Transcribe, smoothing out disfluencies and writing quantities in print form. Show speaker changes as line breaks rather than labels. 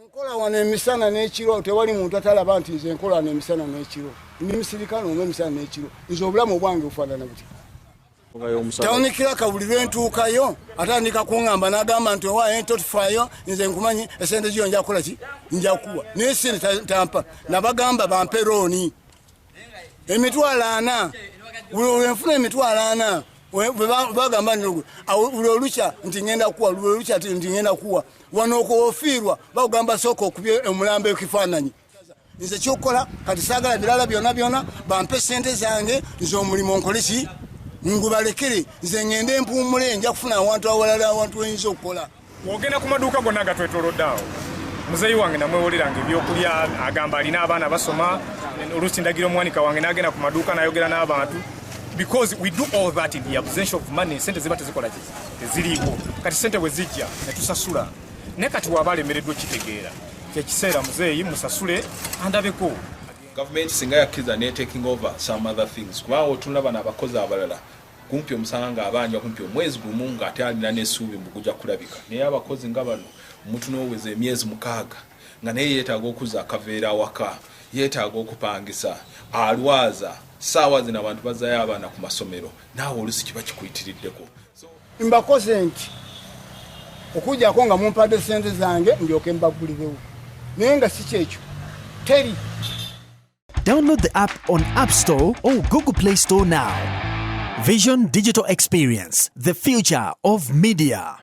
Nkola wano emisana n'ekiro, tewali muntu atalaba nti nze nkola wano emisana n'ekiro. Ndi musirikale omu emisana n'ekiro. Nze obulamu obwange bufaanana buti. Town clerk buli lwe ntuukayo atandika kuŋŋamba n'agamba nti owaaye totufaayo, nze nkumanyi, esente ziyo nja kukola ki, nja kukuwa, naye sente tampa. Nabagamba bampe looni 400,000. Buli lwenfuna 400,000 bagamba nti buli olukya nti ngenda kuwa, buli olukya nti ngenda kuwa. Wano okwofiirwa bakugamba sooka okubye omulambo ekifaananyi. Nze kyokukola kati saagala birala byonna byonna, bampe sente zange, nze omulimu nkole ki, ngubalekere, nze ngende mpuumule, nja kufuna awantu awalala awantu wenyinza okukola.
Wogenda ku maduuka gonna gatwetolodde awo, muzeeyi wange namwewolерanga ebyokulya, agamba alina abaana basoma. Oluusi ndagira omuwanika wange n'agenda ku maduuka n'ayogera n'abantu, because we do all that in the absence of money. Sente ziba tezikola ki, teziriiwo. Kati sente bwe zijja ne tusasula, naye kati waba alemereddwa okitegeera, kyekiseera muzeeyi musasule andabeko.
Gavumenti singa yakkiriza ne taking over some other things, kubanga otunula bano abakozi abalala kumpi omusanga nga abanja kumpi omwezi gumu ng'ate alina n'essuubi mbu gujja kulabika, naye abakozi nga bano omuntu n'oweza emyezi 6 nga naye yeetaaga okuzza akaveera awaka, yeetaaga okupangisa, alwaza. Saawa zino abantu bazzayo abaana ku masomero, naawe olusi kiba kikuyitiriddeko.
Mbakoze nti okujjako nga mumpadde sente zange ndyoke mbaggulirewo, naye nga si kyekyo teri.
Download the app on App Store or Google Play Store now. Vision Digital Experience, the future of media.